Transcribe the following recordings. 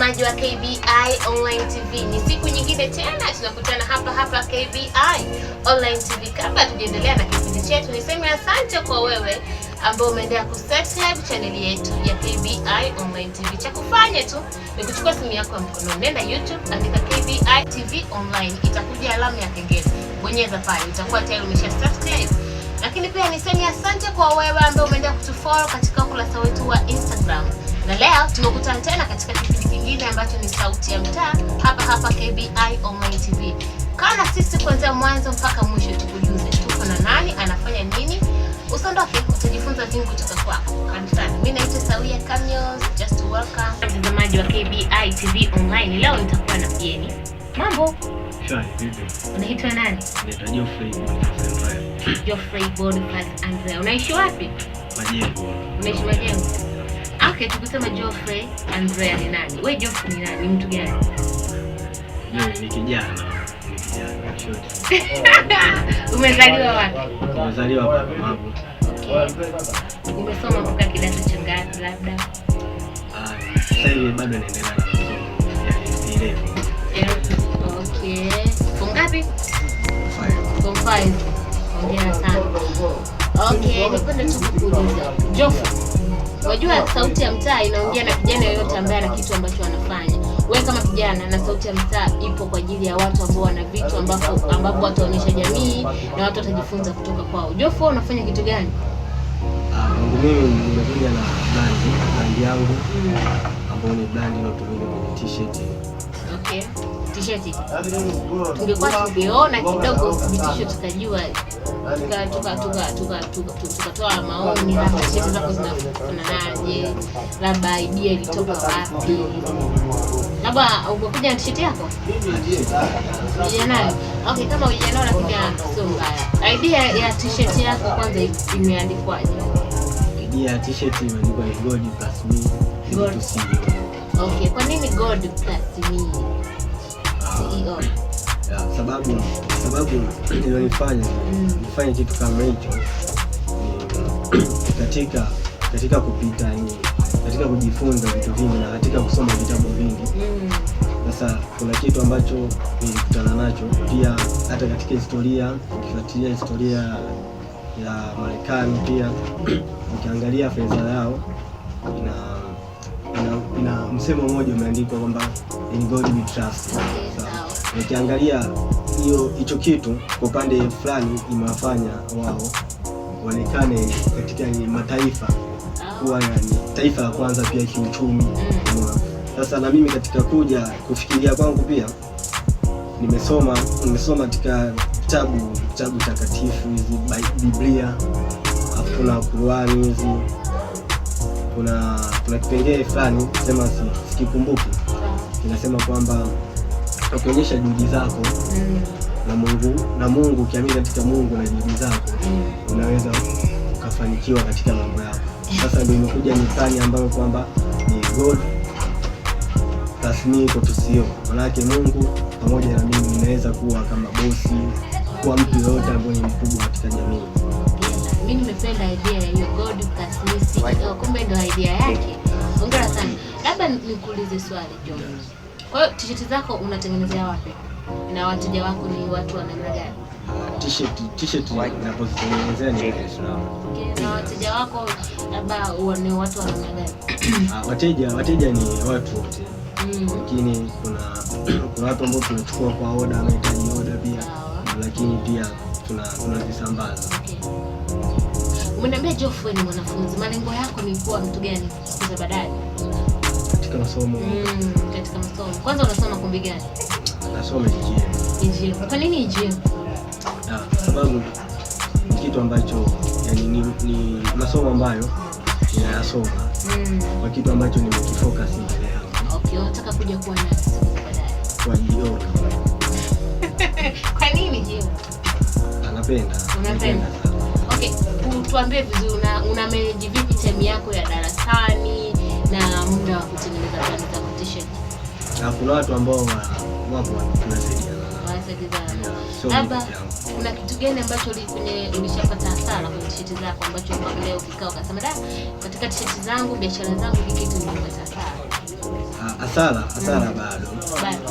Mtazamaji wa KBI Online TV, ni siku nyingine tena tunakutana hapa hapa KBI Online TV. Kabla tujaendelea na kipindi chetu, niseme asante kwa wewe ambao umeendelea kusubscribe channel yetu ya KBI Online TV. Cha kufanya tu ni kuchukua simu yako ya mkononi, nenda YouTube, andika KBI TV Online, itakuja alama ya kengele, bonyeza pale, itakuwa tayari umesha subscribe. Lakini pia niseme asante kwa wewe ambaye umeendelea kutufollow katika ukurasa wetu wa Instagram. Na leo tumekutana tena katika kipindi kingine ambacho ni Sauti ya Mtaa hapa hapa KBI Online TV. Kaa na sisi kuanzia mwanzo mpaka mwisho, tukujuze tuko na nani, anafanya nini. Usiondoke, utajifunza vingi kutoka kwako. Karibu sana. Mimi naitwa Sawia Kamios, just welcome. Mtazamaji wa KBI TV Online, leo nitakuwa na mgeni. Mambo? Shwari, vipi? Unaitwa nani? Naitwa Geoffrey Boniface Andrea. Geoffrey Boniface Andrea. Unaishi wapi? Majengo. Unaishi Majengo? Okay, tukusema Geoffrey Andrea ni nani? We Geoffrey ni nani? Ni mtu gani? Mimi ni kijana, ni kijana short. Umezaliwa wapi? Nimezaliwa hapa Magu. Okay. Umesoma mpaka kidato cha ngapi labda? Ah, sasa hivi bado naendelea na masomo ya S11. Okay. Form ngapi? Five. Form 5. Hongera sana. Okay, nipende tu kukuuliza. Geoffrey, unajua Sauti ya Mtaa inaongea na kijana yoyote ambaye ana kitu ambacho anafanya. Wewe kama kijana na Sauti ya Mtaa ipo kwa ajili ya watu ambao wana vitu ambapo wataonyesha jamii na watu watajifunza kutoka kwao. Geoffrey, unafanya kitu gani? Ah, kwangu mimi nimekuja na brand yangu ambayo ni brand inayotumika kwenye t-shirt. Okay. T-shirt. Tungekuwa tungeona kidogo uthibitisho tukajua tukatoa maoni, labda t-shirt zako zinafananaje, labda idea ilitoka wapi, labda umekuja na t-shirt yako uja nayo? Okay, kama uja nayo lakini sio mbaya. Idea ya t-shirt yako kwanza imeandikwaje? Idea ya t-shirt imeandikwa ni God plus me is God. To CEO. Okay, kwa nini God plus me CEO? Ya, sababu iliyonifanya nifanye kitu kama hicho ni katika kupita, ni katika kujifunza vitu vingi na katika kusoma vitabu vingi. Sasa kuna kitu ambacho nilikutana nacho pia hata katika historia, ukifuatilia historia ya Marekani pia ukiangalia fedha yao ina msemo mmoja umeandikwa kwamba "In God we trust". Sawa. Sawa. Ukiangalia hiyo hicho kitu kwa upande fulani imewafanya wao waonekane katika ni mataifa kuwa ni taifa la kwanza pia kiuchumi. Umeona? Sasa na mimi katika kuja kufikiria kwangu pia nimesoma katika vitabu takatifu hizi Biblia, alafu kuna Qurani hizi, kuna kipengele fulani sema sikikumbuki, kinasema kwamba ukionyesha juhudi zako na Mungu, ukiamini katika Mungu na juhudi zako unaweza ukafanikiwa katika mambo yako. Sasa ndio imekuja methali ambayo kwamba ni God plus me equal to CEO. Maanake Mungu pamoja na mimi ninaweza kuwa kama bosi, kuwa mtu yoyote ambaye ni mkubwa katika jamii. Mimi nimependa idea ya hiyo God plus me CEO. Kumbe ndo idea yake. Hongera sana. Labda nikuulize swali, John. Kwa hiyo t-shirt zako unatengenezea wapi? Na wateja wako ni watu wa namna gani? T-shirt ninapozitengenezea ni Dar es Salaam. Okay, na wateja wako labda ni watu wa namna gani? Ah, wateja ni watu wote, lakini kuna watu ambao tunachukua kwa oda, wanahitaji oda pia, lakini pia tunazisambaza. Okay. Umeniambia Geoffrey ni mwanafunzi. Malengo yako ni kuwa mtu gani siku za baadaye? Katika masomo? Katika masomo. Kwanza unasoma kumbi gani? Nasoma EGM. EGM. Kwa nini EGM? Ah, sababu ni kitu ambacho yani ni masomo ambayo ninayasoma kwa kitu ambacho nimekifocus mbele yangu. Okay, unataka kuja kuwa nani siku za baadaye? Kwa GO. Kwa nini GO? Anapenda. Unapenda? Napenda sana. Okay, tuambie vizuri una manage vipi time yako ya darasani na muda wa kutengeneza brand za t-shirt? Na kuna watu ambao wapo tunasaidiana nao. Wanasaidiana. Yeah, sio mimi Labda peke yangu. kuna kitu gani ambacho ulishapata hasara kwenye t-shirt zako ambacho mpaka leo ukikaa ukasema, da, katika t-shirt zangu, biashara zangu, hiki kitu nimepata hasara? Hasara bado.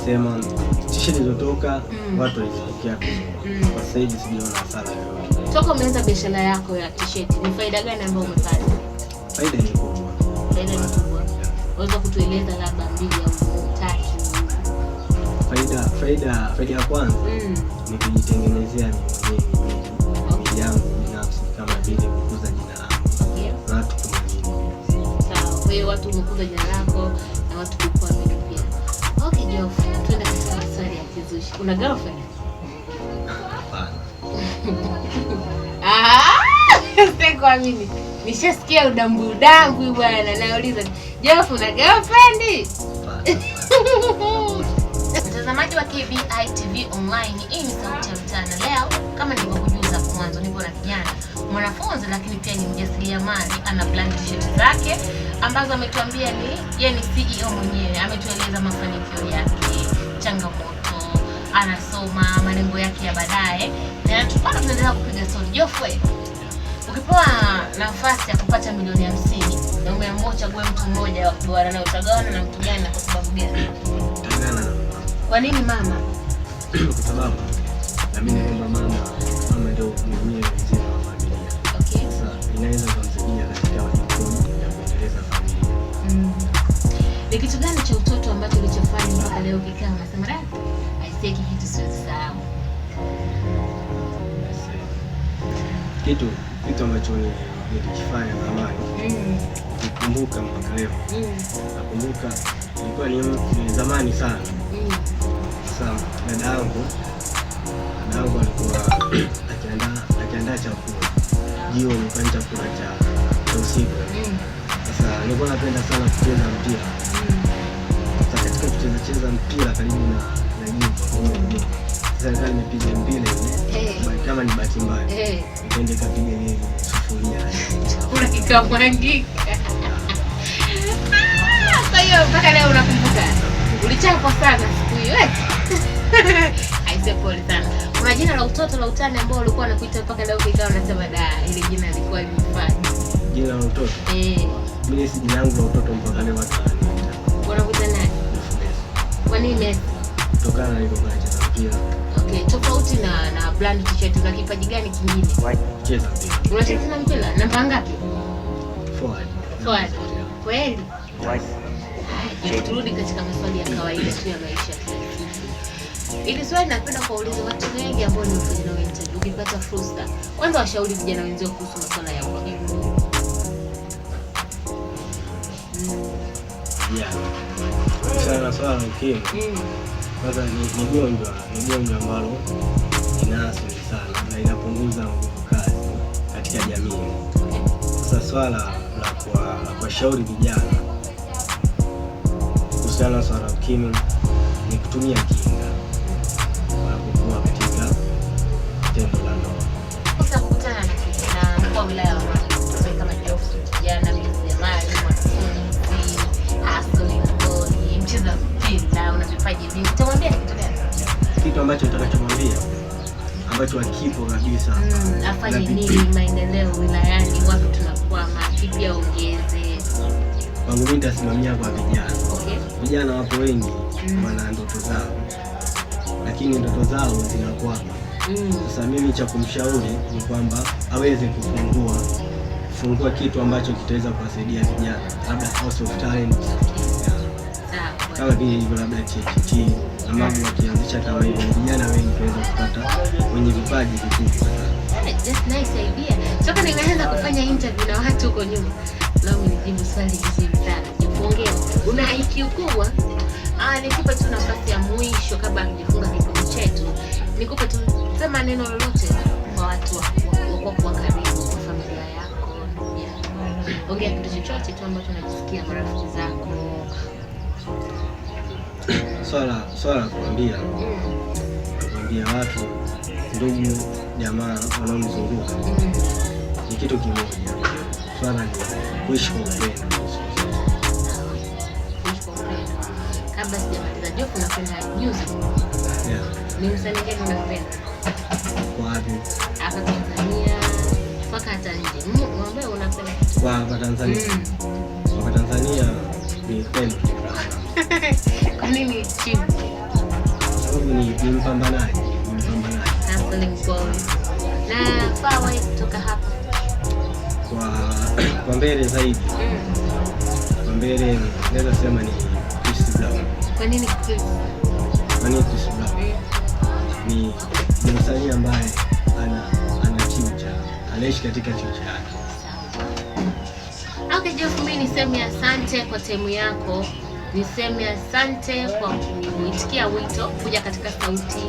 Sema t-shirt zilizotoka watu walizipokea vizuri. Kwa sasa hivi sijaona hasara yoyote. Toka umeanza biashara yako ya t-shirt, ni faida gani ambayo umepata? Faida ni kubwa. Faida ni kubwa. Unaweza kutueleza labda mbili au tatu? Faida ya kwanza ni kujitengenezea mimi mwenyewe yangu binafsi, kama vile kukuza jina langu na watu kuniamini. Sawa, kwa hiyo watu umekuza jina lako na watu kukuamini pia. Okay, Joff, tuende katika maswali ya kizushi. Una girlfriend? Hapana. Sikuamini. Nishasikia udambu udambu bwana. Nauliza, Joff una girlfriend? Mtazamaji wa KBI TV Online, hii ni Sauti ya Mtaa, na leo kama nilivyokujuza hapo mwanzo, nipo na kijana mwanafunzi lakini pia ni mjasiriamali, ana brand t-shirt zake ambazo ametuambia ni yeye ni CEO mwenyewe. Ametueleza mafanikio yake, changamoto, anasoma, malengo yake ya baadaye, na bado tunaendelea kupiga stori. Jofwe, ukipewa nafasi ya kupata milioni 50 na umeamua uchague mtu mmoja wa kugawana naye, utagawana na mtu gani na kwa sababu gani? Tagana na mama. Kwa nini mama? Kwa sababu naamini kwamba mama ndio mwenyewe mzima wa familia. Sasa inaweza kumsaidia katika majukumu ya kuendeleza familia. Ni kitu gani cha utoto ambacho ulichofanya mpaka leo ukikaa unasema da, aisee, hiki kitu siwezi sahau? Kitu ambacho nilikifanya zamani nikikumbuka mpaka leo, nakumbuka ilikuwa ni zamani sana. Sasa dada yangu alikuwa akiandaa chakula jioni, kwani chakula cha usiku. Sasa nilikuwa napenda sana kucheza mpira. Sasa katika kucheza cheza mpira karibu na nyumba, sasa nilikuwa nimepiga mpira ile, kama ni bahati mbaya nikaenda ikapiga ile sufuria. Chakula kikamwagika. Kwa hiyo mpaka leo unakumbuka? Ulichapwa sana siku hiyo eh? Aisee, pole sana. Kuna jina la utoto la utani ambao ulikuwa unakuita mpaka leo ukikaa unasema da, ile jina lilikuwa limefaa? Jina la utoto? Eh. Mimi si jina langu la utoto mpaka leo watu wananiita. Wanakuita nani? Messi. Kwa nini Messi? Kutokana na nilivyokuwa nacheza mpira. Okay, tofauti na brand t-shirt una kipaji gani kingine? Kucheza mpira. Unacheza na mpira? Namba ngapi? Forward. Forward. Kweli? Haya, turudi katika maswali ya kawaida tu ya maisha ya kila siku. Ili swali napenda kuwauliza watu wengi ambao nimefanya nao interview. Ukipata fursa, kwanza washauri vijana wenzio kuhusu masuala ya ukimwi. Yeah. Kuhusiana na swala la ukimwi, kwanza ni gonjwa ambalo lina athari sana na inapunguza nguvu kazi katika jamii. Sasa swala la kuwashauri vijana kuhusiana na swala la ukimwi ni kutumia kinga wanapokuwa katika tendo la ndoa. Fursa ya kukutana na mkuu wa wilaya wa Mara, kama Geoffrey, kijana mjasiriamali, mwanafunzi, hustling boy, mcheza mpira, una vipaji vingi. Utamwambia ni kitu gani? Kitu ambacho nitakachomwambia ambacho hakipo kabisa Afanye nini maendeleo wilayani, wapi tunakwama, kipi aongeze? Kwangu mimi nitasimamia kwa vijana. Vijana wapo wengi wana ndoto zao, lakini ndoto zao zinakwama. Sasa mimi cha kumshauri ni kwamba aweze kufungua kitu ambacho kitaweza kuwasaidia vijana, labda House of Talent. Yeah. Kama vile ilivyo labda THT na mambo, wakianzisha kama hivyo, vijana wengi tunaweza kupata wenye vipaji vikubwa sana. Just nice idea. Toka nimeanza kufanya interview na watu huko nyuma, leo umenijibu swali vizuri sana. Nikuongea, una IQ kubwa. Nikupe tu nafasi ya mwisho kabla hatujafunga kipindi chetu. Nikupe tu, sema neno lolote kwa watu wa karibu, kwa familia yako, ndugu yako. Ongea kitu chochote tu ambacho unajisikia, marafiki zako. Swala la kuambia watu, ndugu, jamaa wanaonizunguka ni kitu kimoja. Swala ni kuishi kwa upendo. Kuishi kwa upendo. Kabla sijamaliza, Joff, unapenda music? Yeah. Ni msanii gani unapenda? Kwa wapi? Hapa Tanzania mpaka hata nje. Mwambie unapenda kitu. Kwa hapa Tanzania. Hapa Tanzania Ni Diamond Platnumz. Kwa nini Chibu? Kwa sababu ni mpambanaji, ni mpambanaji. Hapo ni mpole. Na far away kutoka hapa. Kwa mbele zaidi, kwa mbele naweza sema ni Chris Brown. Kwa nini Chris? Kwa nini Chris Brown? Ni msanii ambaye ana future, anaishi katika future yake. Okay, Jeff, mimi niseme asante kwa time yako, niseme asante kwa kuitikia wito kuja katika Sauti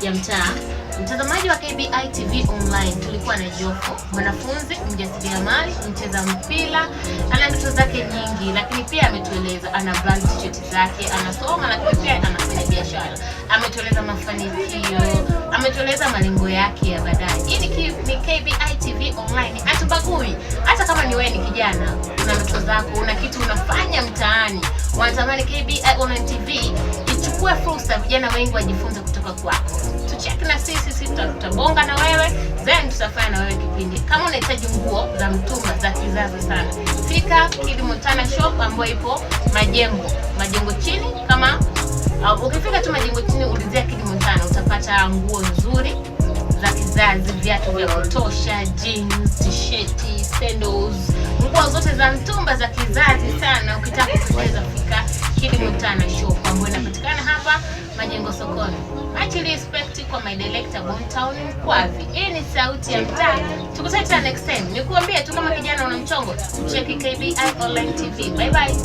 ya Mtaa. Mtazamaji wa KBI TV Online, tulikuwa na Jofo, mwanafunzi mjasiriamali, mcheza mpira, ana ndoto zake nyingi, lakini pia ametueleza ana brand t-shirt zake, anasoma, lakini pia anafanya biashara. Ametueleza mafanikio, ametueleza malengo yake ya baadaye. Hii ni KBI TV Online, hatubagui. Hata kama ni wewe ni kijana, una ndoto zako, una kitu unafanya mtaani, wanatamani KBI Online TV ichukue fursa, vijana wengi wajifunze kutoka kwako. Tucheki na sisi, tutabonga na wewe, then tutafanya na wewe kipindi. Kama unahitaji nguo za mtumba za kizazi sana, fika Kid Montana Shop ambayo ipo Majengo chini. Kama ukifika tu Majengo chini, ulizia Kid Montana, utapata nguo nzuri za kizazi, viatu vya kutosha, jeans, t-shirt, sandals, nguo zote za mtumba za kizazi sana. Ukitaka kupendeza, fika Kid Montana Shop ambayo inapatikana hapa Majengo sokoni. Much respect kwa my director Bontown Mkwavi. Hii ni Sauti ya Mtaa. Tukutane tena next time. Nikuambie tu kama kijana una mchongo, cheki KBI Online TV. Bye bye.